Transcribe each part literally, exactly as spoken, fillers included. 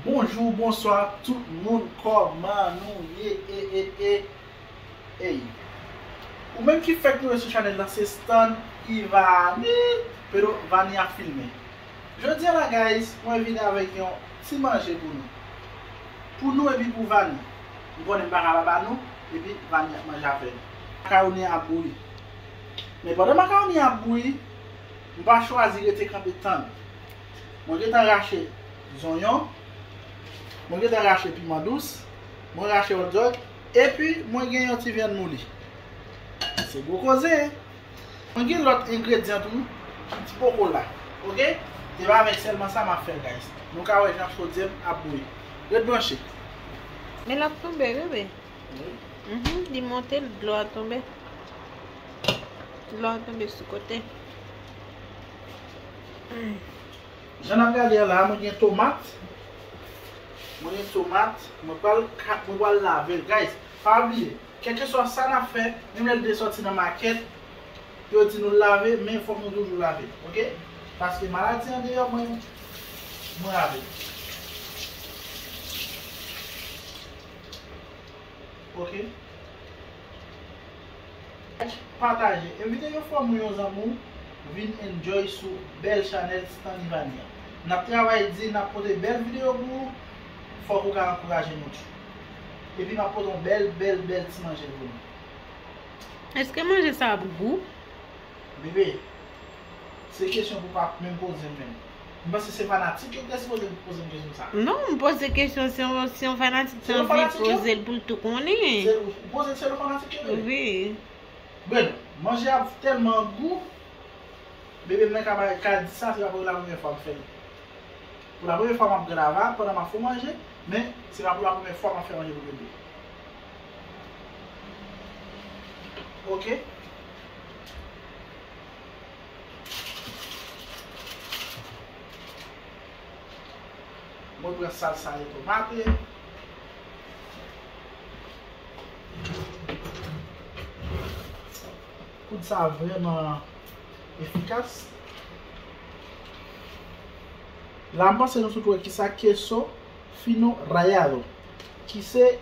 Bonjou, bonswa tout moun, kòman nou ye? E, e, e, ey. Ou menm ki fèk rive sou chanèl la, se Stan Ivani, Pedro Vani ap filme. Jodi a la, guys, mwen vini avèk yon ti manje pou nou. Pou nou epi pou Vani. M konnen m pa ka pa ba nou, epi Vani ap manje avè nou. Makawoni ap bouyi. Men pandan makawoni ap bouyi, m pa chwazi rete kanpe tann. Mwen gentan rache zonyon, mwen gentan rache piman dous, mwen rache hot dog, epi mwen gen yon ti vyann mouli. Se gwo koze. Mwen gen lòt engredyan tou ki poko la. Oke? Se pa avèk sèlman sa m ap fè, guys. Nou ka wè jan chodyè m ap bouyi. Ret branche. Men l ap tonbe, bebe. Wi. Mhm, li monte, dlo a tonbe. Dlo a tonbe sou kote. Jan n ap gade a la, mwen gen tomat. Mwen gen tomat. Mwen pral ka-, mwen pral lave l. Guys, pa bliye, kèlkeswa sa n ap fè, menm lè l te sòti nan makèt, yo di nou lave, men fòk nou toujou lave, oke? Paske maladi andeyò, mwen, mwen lave. Oke? Pataje. Envite yon fanmi w, yon zanmi w, vin enjoy sou bèl chanèl Stan Ivani an. N ap travay di, n ap pote bèl videyo pou ou. Fòk ou ka ankouraje nou tou. Epi m ap pote yon bèl, bèl, bèl ti manje pou nou. Èske manje sa ap gou? Bebe, se kesyon pou pa menm poze m menm. M panse se fanatik yo ki te sipoze poze m kesyon sa. Non, m poze kesyon, se yon, se yon fanatik ki anvi poze l pou l tou konnen. Se ou poze l, se yon fanatik yo, bebe. Wi. Bebe, manje a tèlman gou, bebe, m ka, ka di sa, se pa pou la premyè fwa m fè l. Pou la premyè fwa m ap grave pandan m ap fè manje, men se pa pou la premyè fwa m ap fè manje pou bebe. Oke. Mwen pran salsa de tomate. Poud sa vrèman efikas. La, m panse nou tout wè kisa queso fino rallado. Ki se,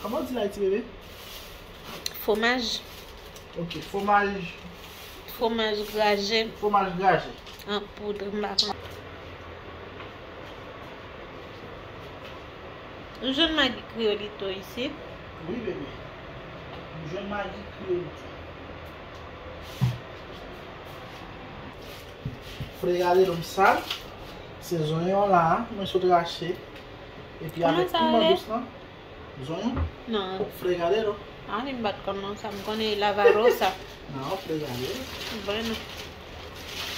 kòman w di l Ayiti, bebe? Fwomaj. Ok, fwomaj. Fwomaj graje. Fwomaj graje. An poud, m pa konn. Ou jwenn Magi Kreyolito isit? Wi, bebe. M jwenn Magi Kreyolito. Fregadero m sa, se zonyon la, mwen sot rache. Epi avèk piman dous lan. Zonyon? Non. Fregadero. Ah, li m pa t konn non sa. M konnen lavarosa. Non, fregadero. Bon.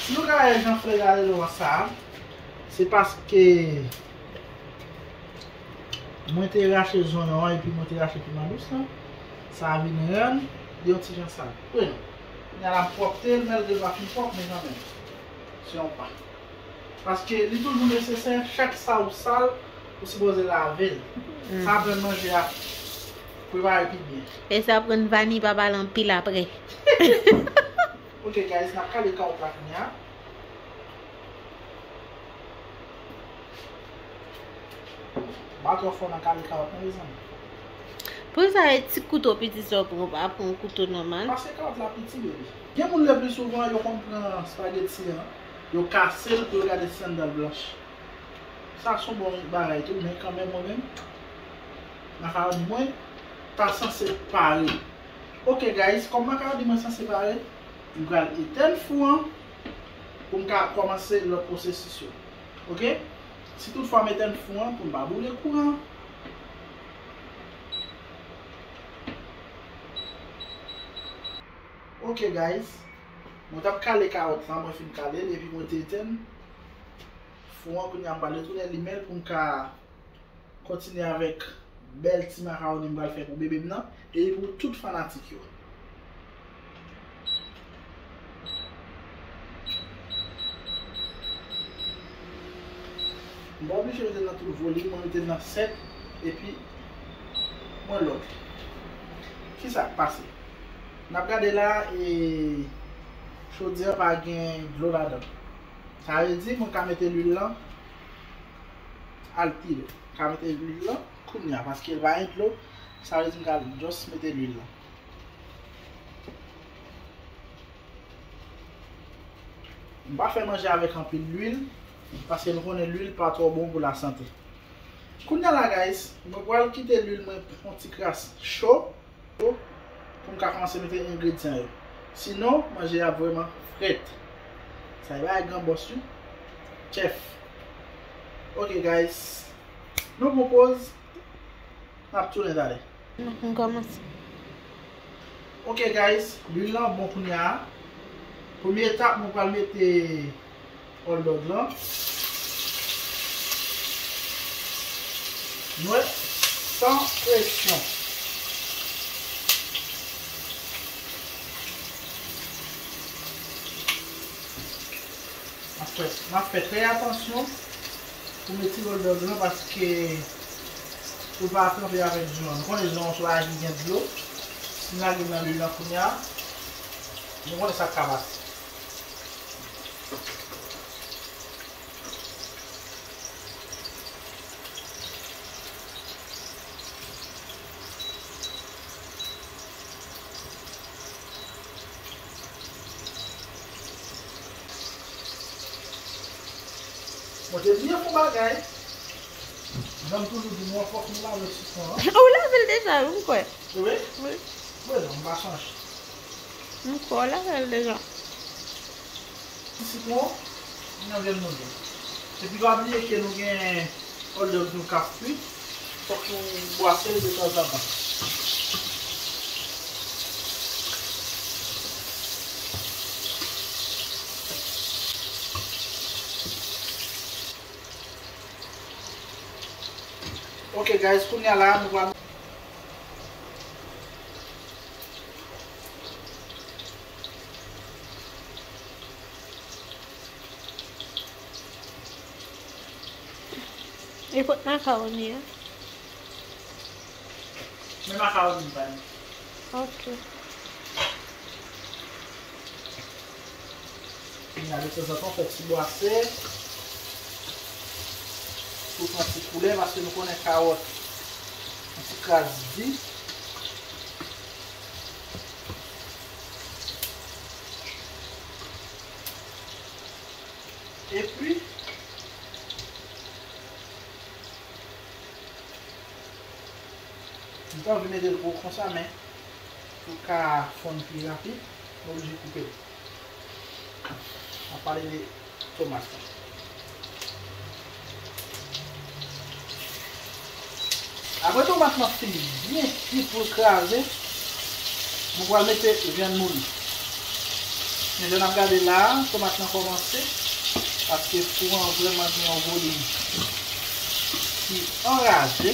Si nou ka wè jan fregadero an sa, se paske mwen te rache zonyon an epi mwen te rache piman dous lan. Sa a vin rann li yon ti jan sal. Wi non. Kounye a la m pwòpte l, malgre l pa fin pwòp, men kanmenm. Se yon pa. Paske li toujou nesesè, chak sa ou sal, ou sipoze lave l. Mm. Sa aprann manje a prepare pi byen. E sa aprann Vani pa pale anpil apre. Ok, guys, n ap kale kawòt la kounye a. Pa twò fò nan kale kawòt nan, mezanmi. Pou sa, e ti kouto piti sa w pran, w pa pran yon kouto nòmal. Paske kawòt la piti, bebe. Gen moun le pli souvan, yo konn pran spageti an, yo kase l pou yo gade si anndan l blanch. Sa se yon bon bagay tou, men kanmenm mwen menm, makawoni mwen ta sanse pare. Ok, guys, kòm makawoni mwen sanse pare, m pral etèn fou an pou m ka kòmanse lòt pwosesis yo. Ok? Si toutfwa m etèn fou an, pou m pa boule kouran. Ok, guys. Mwen t ap kale kawòt lan, mwen fin kale l, epi mwen te etèn fou an, kounye a m pral retounen limen l pou m ka kontinye avèk bèl ti makawoni m pral fè pou bebe m nan, e pou tout fanatik yo. M pa oblije mete l nan tout volim, mwen mete l nan sèt, epi mwen lòk li. Kisa k pase? N ap gade la, e chodyè a pa gen dlo ladan. Sa vle di, mwen ka mete lwil lan Al pi lwen. M ka mete lwil lan kounye a, paske l pa gen dlo, sa vle di m ka just mete lwil lan. M pa fè manje avèk anpil lwil, paske nou konnen lwil pa twò bon pou lasante. Kounye a la, guys, mwen pral kite lwil mwen pran ti kras cho pou m ka kòmanse mete engredyan yo. Sinon, manje a vrèman frèt. Sa e bagay gran bòs, wi. Chèf. Ok, guys. Nou pran poz. N ap tounen talè. M kòmanse. Ok, guys, lwil lan bon kounye a. Premye etap, mwen pral mete hot dog lan. Mwen, san presyon. M ap fè, m ap fè trè atansyon pou mete ti hot dog lan, paske pou l pa tranpe avèk dlo an. Nou konnen dlo an se yon bagay ki gen dlo. Si n lage l nan lwil lan kounye a, nou konnen sa k ka pase. Mwen te bliye fè yon bagay. Jan m toujou di nou an, fòk nou lave sitwon an. Ou lave l deja, wi, m kwè. Wi? Wi. Wi, non, m pa sonje. M kwè w lave l deja. Ti sitwon nan vyann moulen. Epi pa bliye ke nou gen hot dog nou k ap fri. Fòk nou bwase l detanzantan. Ok, guys, kounye a la, nou pral E kot makawoni an? Men makawoni m pa gen. Ok. Kounye a, detanzantan, fè ti bwase pou pran ti koulè, paske nou konnen kawòt, yon ti kras di. Epi, m te anvi mete l gwo konsa, men pou l ka fonn pi rapid, mwen oblije koupe l. M ap pale de tomat lan. Apre tomat lan fin byen kuit pou l kraze, nou pral mete vyann mouli. Men jan n ap gade la, tomat lan kòmanse, paske fou an vrèman gen yon volim ki anraje.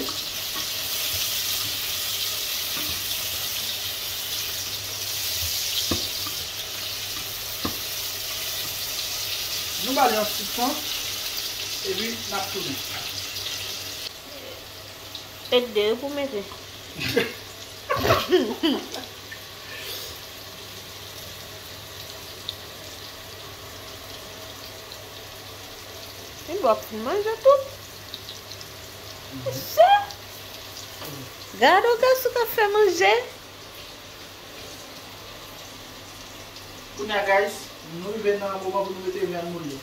Nou ba li yon ti tan, epi n ap tounen. E de pou mete. E w ap fin manje tou. Mesye! Gade yon gason k ap fè manje. Kounye a, guys, nou rive nan moman pou nou mete vyann mouli.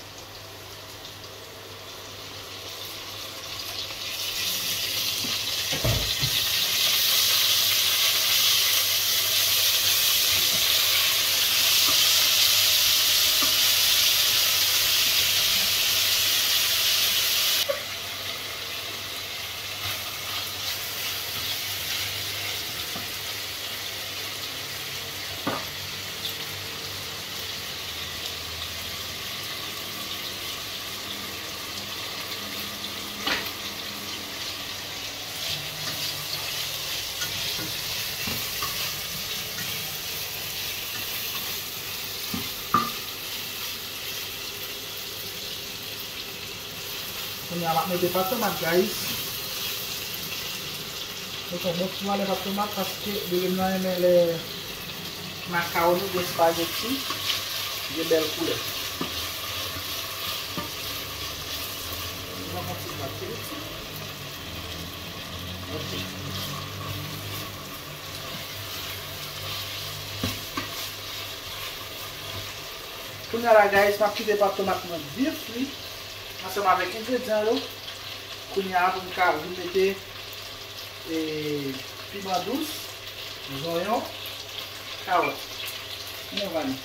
Kounye a, m ap mete pat tomat, guys. Mete yon bon ti valè pat tomat, paske bebe m nan renmen lè makawoni oubyen espageti gen bèl koulè. Mwen pran ti pat. Kounye a la, guys, m ap kite pat tomat mwen byen fri ansanm avèk engredyan yo. Kounye a, pou m ka vin mete e, piman dous, zonyon, kawòt. Men vani.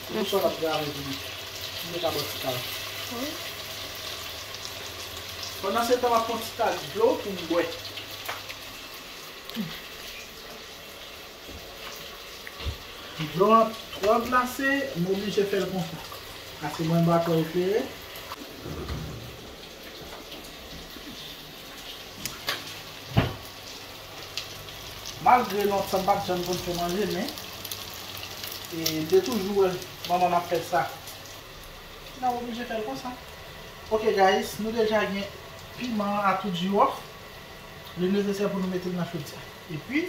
Se pou sa w ap gade pou mwen. M te ka bò ti kawòt. Wi. Pandan se tan, m ap pran ti tas dlo pou m bwè. Dlo an twò glase, m oblije fè l konsa. Paske mwen m pa twò eklere. Malgre lontan m pa t janm konn fè manje, men, e, m te toujou wè manman m ap fè sa. N ap oblije fè l konsa. Ok, guys, nou deja gen piman an a tou jiwòf. Li nesesè pou nou mete l nan chodyè. Epi,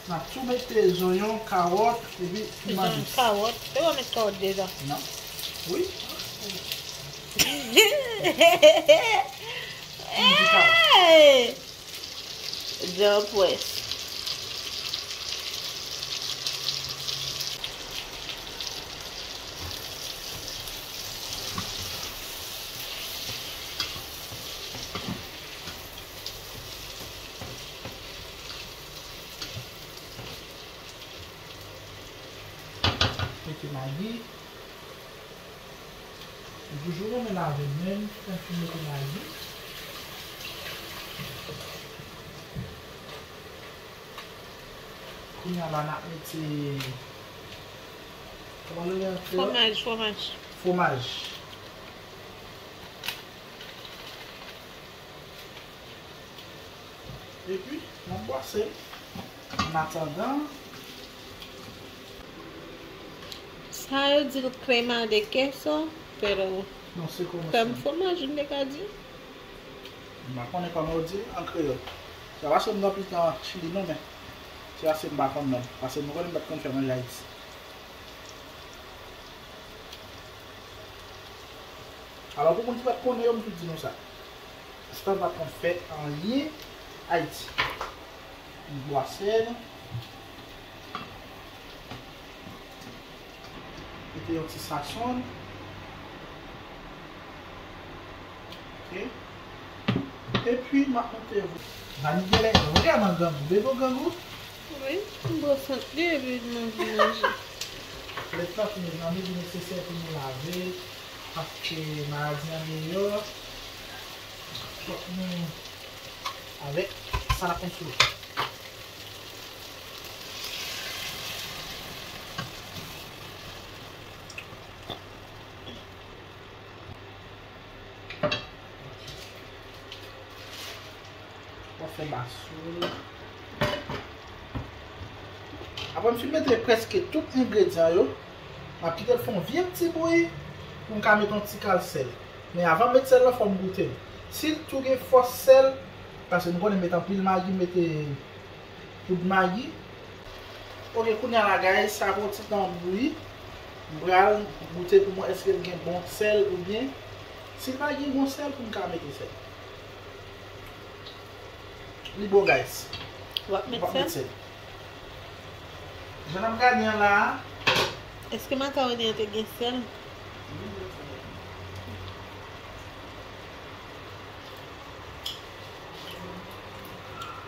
n ap tou mete zonyon, kawòt, epi piman dous. Kawòt. Te wè met kawòt deja? Non. Wi. Hey! Jan pwès. Mete magi. M toujou renmen lave men m, lè m fin mete magi. Kounye a la, n ap mete, kòman nou rele ankò? Fwomaj, fwomaj. Fwomaj. Epi, n ap bwase l. An atandan. Sa yo di l crema de queso, pero non, se kòman crème fromage, m te ka di. M pa konnen kòman yo di l an kreyòl. Se pa paske m t anpil tan Chili non, men se paske m pa konn non. Paske nou konnen m pa t konn fè manje Ayiti. Alò, pou moun ki pa t konnen yo, m tou di nou sa. Stan pa t konn fè anyen Ayiti. M bwase l. Mete yon ti sazon. Ok. Epi, m ap montre w. Vani genlè vrèman grangou. Bebe w grangou? Wi, m bwè sant li epi m anvi manje. Lèt la tou, mezanmi, li nesesè pou nou lave, paske maladi an deyò. Fòk nou avèk sa n ap konn sou. W ap fè basou l. Apre m fin mete prèske tout engredyan yo, m ap kite l fè yon vye ti bouyi pou m ka mete yon ti kal sèl. Men avan m met sèl la, fò m goute l. Si l tou gen fòs sèl, paske nou konnen m met anpil magi, m mete poud magi. Ok, kounye a la, guys, sa pran ti tan bouyi. M pral goute pou mwen èske l gen bon sèl oubyen si l pa gen bon sèl pou m ka mete sèl. Li bon, guys. W ap met sèl? Jan n ap gade an la a. Èske makawoni an te gen sèl?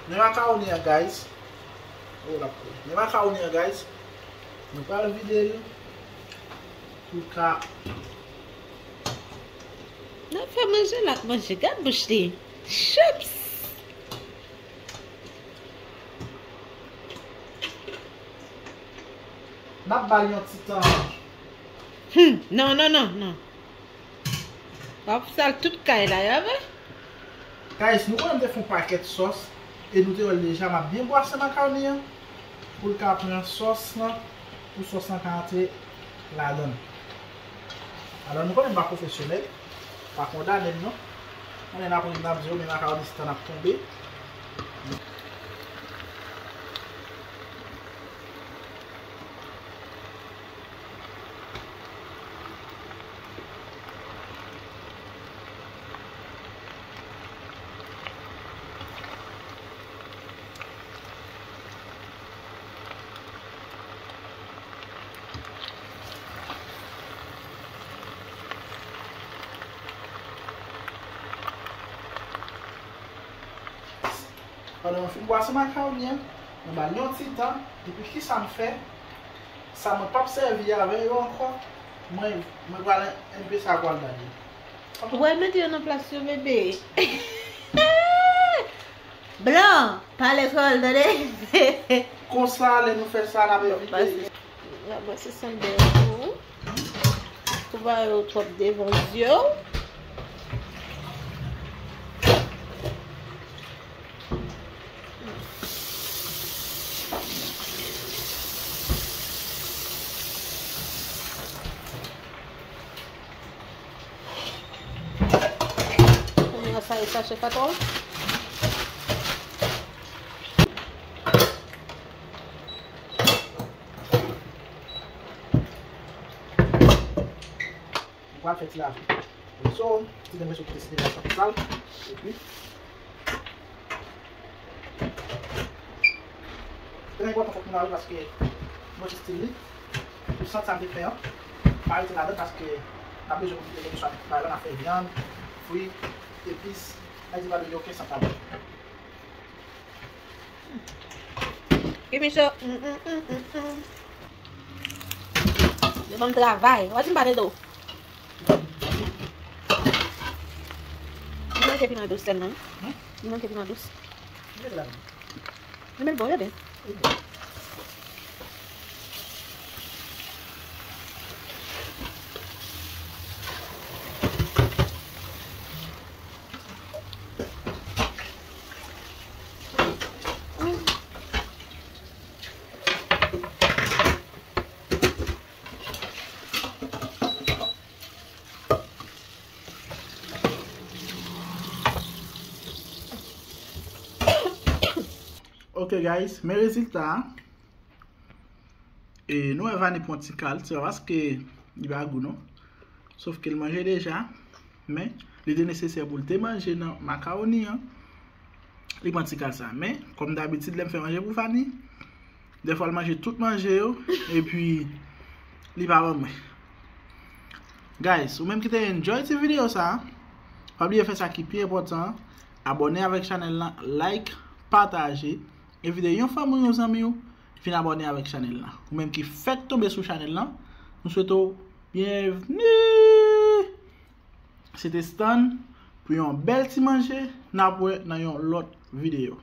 Men makawoni an, guys. Oh, l ap koule. Men makawoni an, guys. Nou pral vide l pou l ka. N ap fè manje, l ap manje. Gad bouch li. Chips! N ap ba l yon ti tan. Hmm, non, non, non, non. W ap sal tout kay la, ya vre? Guys, nou konnen m te fè yon pakèt sòs e nou te wè l deja. M ap byen bwase makawoni an pou l ka pran sòs lan, pou sòs lan ka antre ladan l. Alò, nou konnen m pa pwofesyonèl, pa kondane m non. Konnen n ap ri, n ap di, "O, men makawoni stan ap tonbe." Lè mwen fin bwase makawoni an, mwen ba l yon ti tan, epi kisa m fè? Sa mwen p ap sèvi avè yo ankò, mwen, mwen pral enpe sa pral gade. Ou pral mete yo nan plas yo, bebe. Blan, pale kreyòl, tande? Konsa, lè nou fè sa, n ap evite. N ap bwase sandèl tou. Pou pa yo twòp devan zye w. Kounye a sa e sache patwon. Mwen pral fè ti lave. So, ti tande sou kite site la sòt sal. Epi, trè enpòtan fòk nou lave paske mwen se stil li. Tout sant sa m te fè an, pa rete ladan paske n ap bezwen pou kite kèlkeswa bagay la, n ap fè vyann, fwi, epis, n a di pa dwe gen okenn sant ladan. Give me some. Mm, mm, mm, mm, mm. Yo ban m travay. Ou pa di m pa t ede w. Li manke piman dous sèlman. Hmm? Li manke piman dous. Li mete ladan. Li mete bon, yo byen. Li bon. Ok, guys, men rezilta a. E nou wè Vani pran ti kal, se pa paske li pa gou non. Sof ke l manje deja, men li te nesesè pou l te manje nan makawoni an. Li pran ti kal sa. Men, kòm dabitid, lè m fè manje pou Vani, dèfwa l manje tout manje yo, epi li pa ban mwen. Guys, ou menm ki te enjoy ti videyo sa, pa bliye fè sa ki pi enpòtan an, abòne avèk chanèl lan, like, pataje, envite yon fanmi w, yon zanmi w, vin abòne avèk chanèl lan. Ou menm ki fèk tonbe sou chanèl lan, nou swete w byenvni! Se te Stan pou yon bèl ti manje, n ap wè nan yon lòt videyo.